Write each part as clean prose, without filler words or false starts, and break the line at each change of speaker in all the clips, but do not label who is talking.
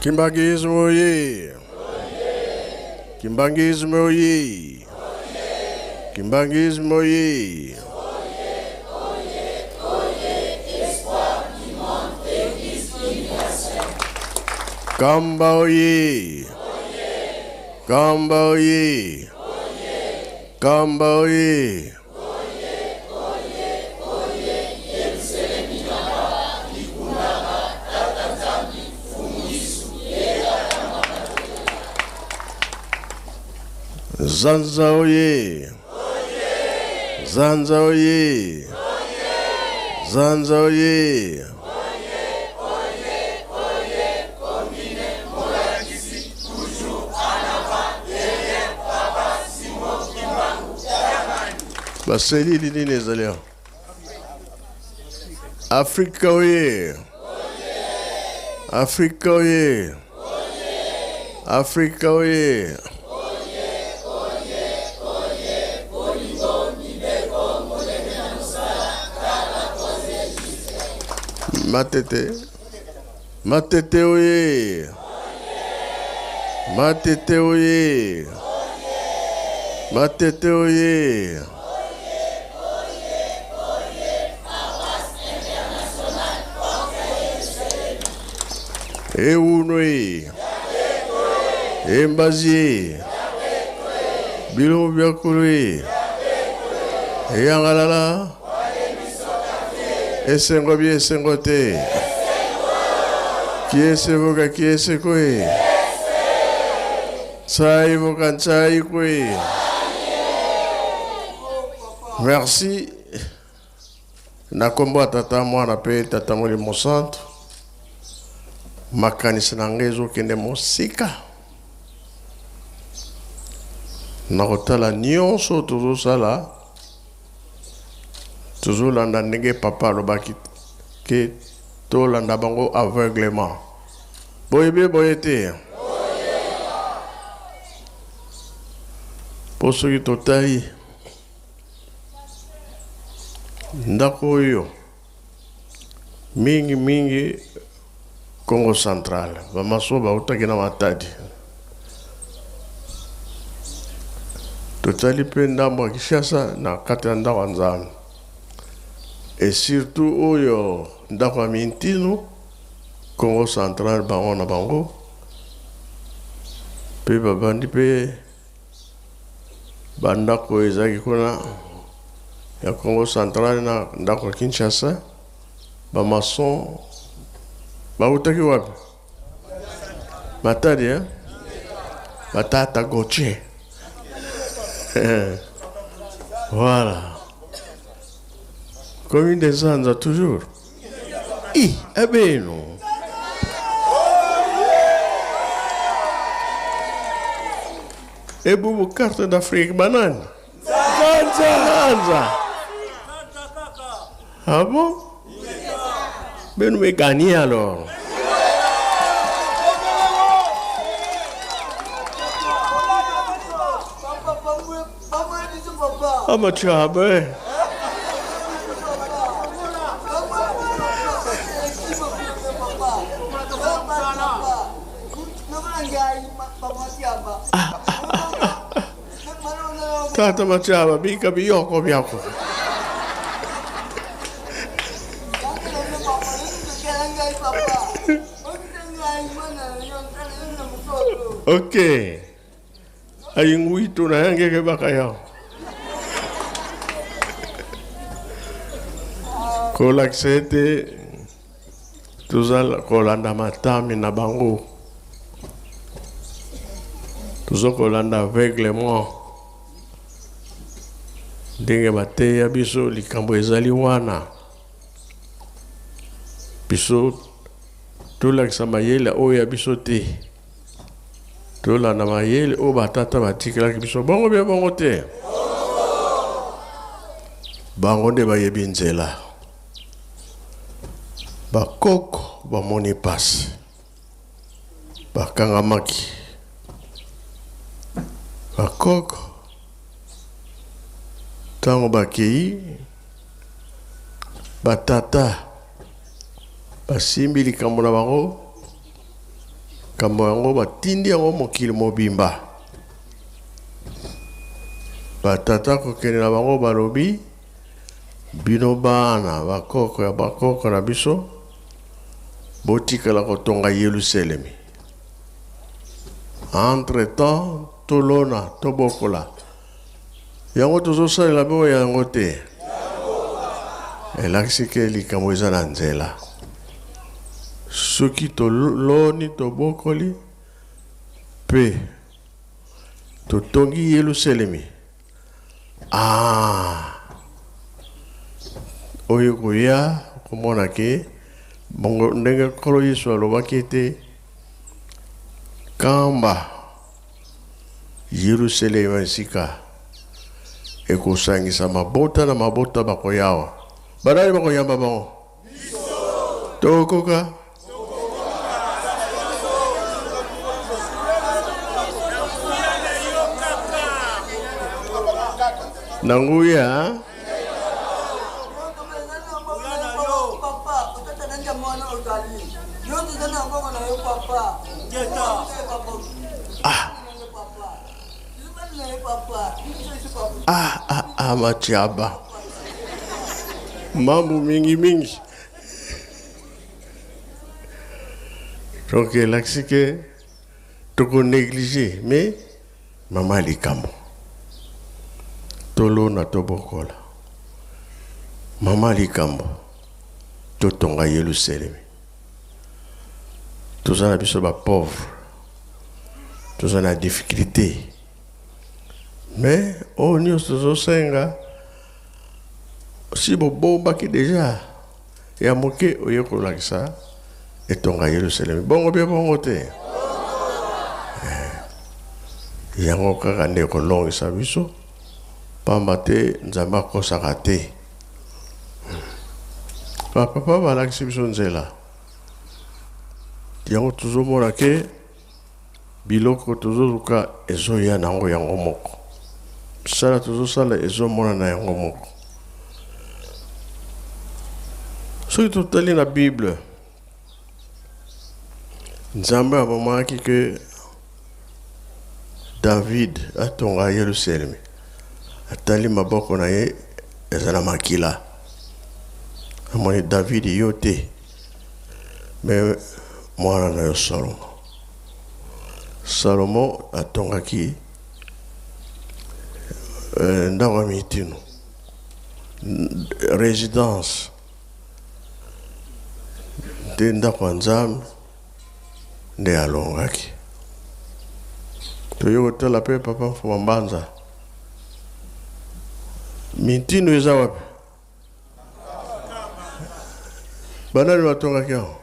Kimbanguisme oye! Kimbanguisme oye! Kimbanguisme oye! Kamba oye! Kamba oye! Kamba oye! Zanza oye! Zanza oye! Zanza oye! Baselili nini ezali awa? Afrika oye! Afrika oye! Afrika oye! Matete. Matete oye! Matete oye! Matete oye! Euno e! Embazi e! Biloko bya kolo e! Eyangalala! Esengo bi esengo te! Kiese voka kiese kwe! Tsai voka tsai kwe! Merci. Na kombo ya Tata, Mwana mpe Tata Molimo Santu, makanisi na ngai ezokende mosika na kotala nyonso tozosala, tozolanda ndenge papa alobaki ke tolanda bango aveuglement. Boye be boye te, mpo soki totali ndako oyo mingi mingi Congo Central, bamaso bautaki na Matadi. Totali mpe ndambo ya Kinshasa na kati ya ndako ya Nzambe, et surtout oyo ndako ya Mintino Congo Central, bango na bango mpe babandi mpe bandako ezalaki kuna ya Congo Central na ndako ya Kinshasa. Bamason bautaki wapi? Matadi, eh? Batata Gauthier. Voilà. Commune des Zanza toujours. I, ebeno. Ebubu carte d'Afrique banani? Zanza. Zanza. Ah bon? Ben nous gagné alors. Ah bah tu as ben. Tata Machaba, bika biyoko byako. Ok. Ayinguitu na yange ke bakaya. Kolakisa ete toza kolanda matami na bango, toza kolanda aveuglement ndenge bateya biso. Likambo ezali wana, biso tolakisa mayele oyo ya biso te, tolanda mayele oyo batata batikelaki biso. Bongo bia bongo te, bango nde bayebi nzela. Bakoko bamoni pasi, bakangamaki. Bakoko ntango bakei, batata basimbi likambo na bango. Likambo yango batindi yango mokili mobimba. Batata kokende na bango balobi, bino bana bakoko ya bakoko na biso botikala kotonga Yelusalemi. Entre temps tolona tobokola yango tozosalela bongo yango te. Elakisi ke likambo eza na nzela. Soki toloni tobokoli mpe totongi Yelusalemi, ah, oyo koya komona ke bongo ndenge Nkolo Yesu alobaki ete kamba Yelusalemi esika ekosangisa mabota na mabota bakoyawa. Banani bakoyamba bango? Tokoka na nguya Ah. Ah, ah, ah, Matiaba. Mambo mingi mingi. Donc elakisi ke toko négliger mais mama likambo tolona tobokola mama likambo totonga Yelusalemi toza na biso ba pauvre toza na difficulté mais oyo nyonso tozosenga si bobombaki deja ya moke oye kolakisa etonga Yelusalemi bongo bie bongo te eh, yango kaka nde ekolongisa biso pamba te Nzambe akosaka te bapapa balakisi biso nzela yango tozomona ke biloko tozoluka ezoya nango yango moko misala tozosala ezomonana yango moko soki totali na bible nzambe abomaki ke david atonga yerusalemi atali maboko na ye eza na makila amoni david yo te me mwana na yo salomo salomo atongaki eh, ndako ya mitino résidence nde ndako ya nzambe nde alongaki toye kotala mpe papa mfuma mbanza mitindo eza wapi banani batongaki yango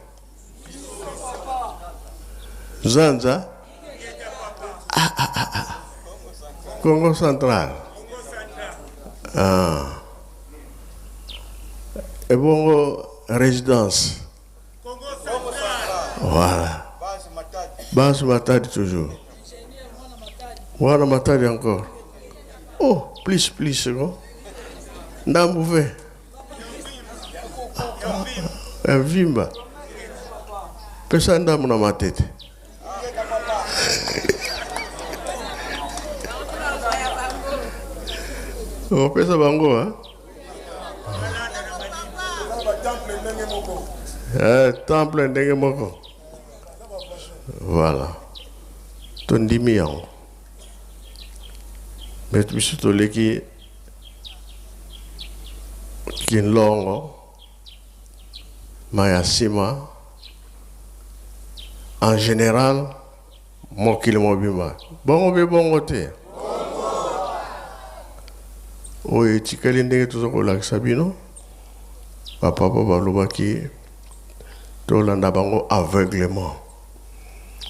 zanza ah, ah, ah, ah. congo central ah. ebongo résidence voilà base matadi toujours wana matadi encore oh plus plus ko ndambu ve ya vimba pesa ndambu na matete opesa bango hein? Eh, temple ndenge moko voilà tondimi yango me biso toleki kinlongo mai ya nsima en général Mokili mobimba bongo be bongo te? Oyo etikali ndenge toza kolakisa bino, bapapa balobaki tolanda bango aveuglement.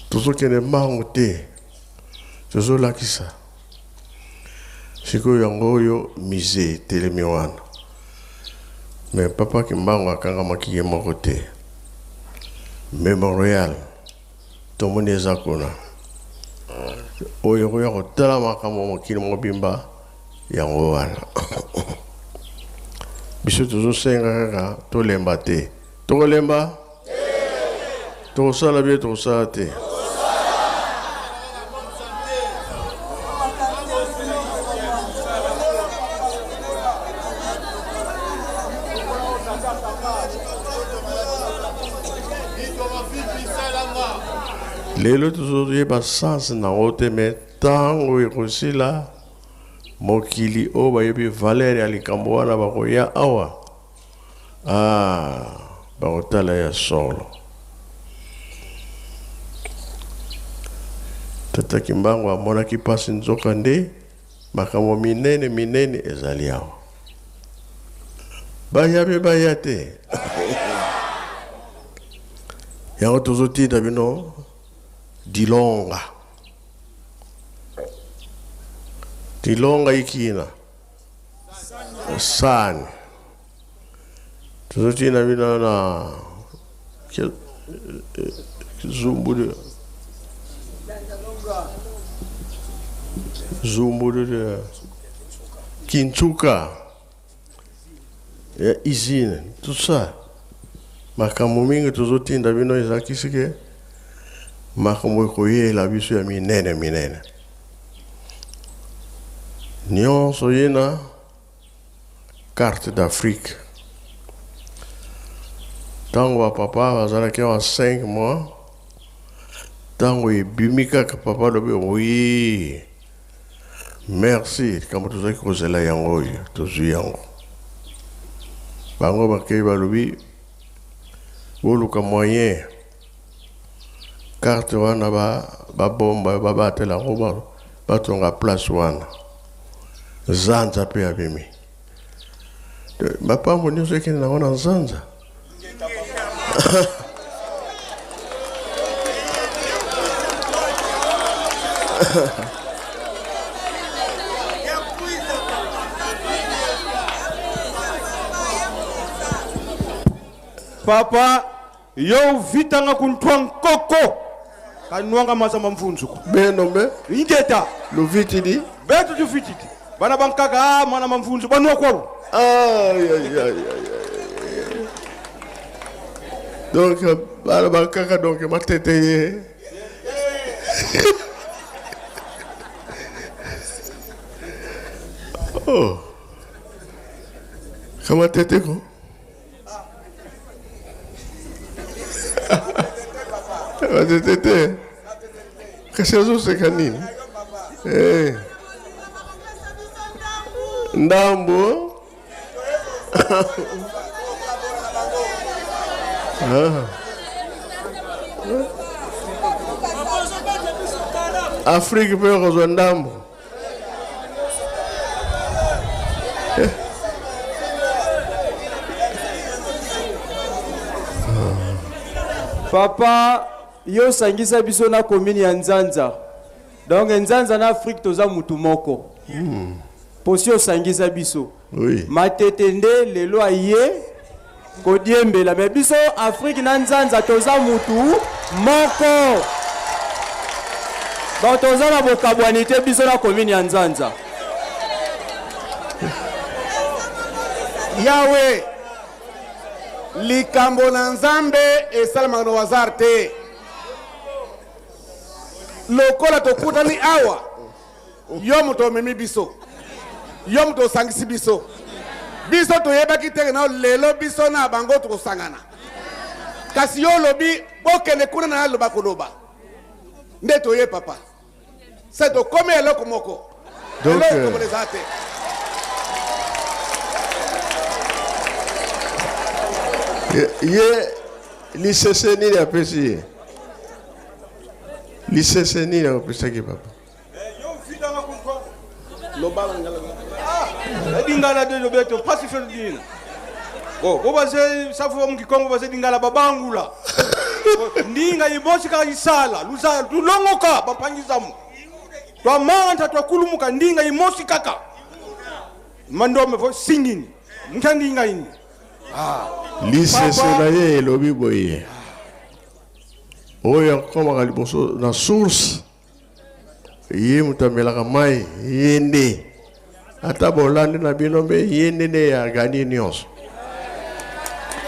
Tozokende mbangu te, tozolakisa sikoyo yango oyo musée etelemi wana. Me papa Kimbangu akangamaki ye moko te. Memorial Tomoni eza kuna. Oyo ekoya kotala makambo mokili mobimba yango wana. Biso tozosenga kaka tolemba te. Tokolemba? Tokosala bien tokosala te. Lelo tozoyeba sens nango te, me ntango ekosila mokili oyo bayebi valeur ya likambo wana bakoya awa, ah, bakotala ya solo. Tata Kimbangu amonaki mpasi, nzoka nde makambo minene minene ezali awa. Baya mpe baya te. Yango tozotinda bino dilonga. Dilonga ikina sani. Tozotinda bino na zumbu zumbu Kinsuka ya usine tout ça makambo mingi tozotinda bino ezalakisi ke makambo ekoyela biso ya minene minene nyonso ye na carte d'Afrique. Ntango bapapa bazalaki awa 5 mois, ntango ebimi kaka papa alobi oui merci, likambo tozalaki kozela yango oyo tozwi yango. Bango bakei balobi boluka moyen carte wana babomba babatela yango batonga place wana. Nzanza mpe abimi. Mapambo nyonso ekende nango na nzanza.
Papa, yo uvitanga kunthwa nkoko kanwanga mazamba mvunzuko
Beno mbe
ingeta
luvitidi.
Betu tuvitidi bana bankaka ah, mwana mamvunzu banwa kwabo.
Aïe, aïe, aïe, aïe, aïe. Donc, bana bankaka donc matete ye. Oh. Kama tete ko? Matete te. Kasi azoseka nini? Eh. Ndambo. Ah. Afrique mpe okozwa ndambo.
Papa, yo osangisa biso na commune ya Nzanza. Donc Nzanza na Afrique toza mutu moko. Posi osangisa biso.
Oui.
Matete nde lelo aye kodiembela, mais biso Afrique na Nzanza toza mutu moko. Donc toza na bokabwani te biso na commune ya Nzanza.
Yawe, likambo na Nzambe esalemaka na hasard te. Lokola tokutani awa, yo moto omemi biso, yo moto osangisi biso. Biso toyebaki te na lelo biso na bango tokosangana, kasi yo olobi bokende kuna na aloba koloba nde toye papa. Se tokomi eloko moko.
Donc,
eloko komona eza te.
Ye lisese nini apesi ye? Lisese nini apesaki papa?
Lingala de lobeto pasi fe dina. Bo bo baze safu wa mukikongo baze lingala babangula. Ndinga ibosi ka isala luza tulongoka bapangizamu. Twamanta twakulumuka ndinga imosi kaka. Mandome fo singini. Mutha ndinga ini.
Lisese na ye elobi boye. Oyo akomaka liboso na source, ye moto amelaka mai, ye nde. Ata bolandi na bino mpe ye nde nde ya gagner nyonso.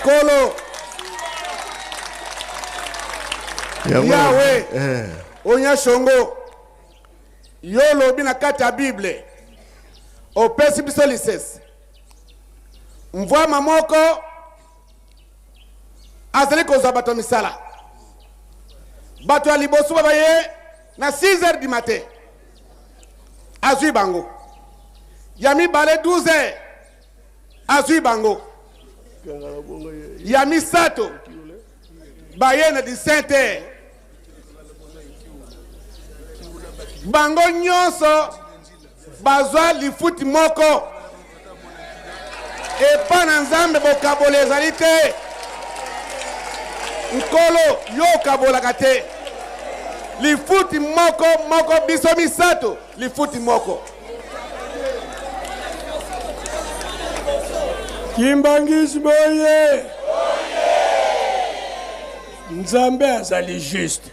Kolo Yawe, onya shongo, yo olobi na kati ya Bible, opesi biso lisese. Mvwama moko azali kozwa bato ya misala. Bato ya liboso baye na 6 heures du matin, azwi bango. Ya mibale 12 heures, azwi bango. Ya misato baye na 17 heures. Bango nyonso bazwa lifuti moko. Epa na Nzambe bokabola ezali te. Nkolo, yo okabolaka te. Lifuti moko moko, biso misato lifuti moko.
Kimbanguisme oye! Nzambe azali juste.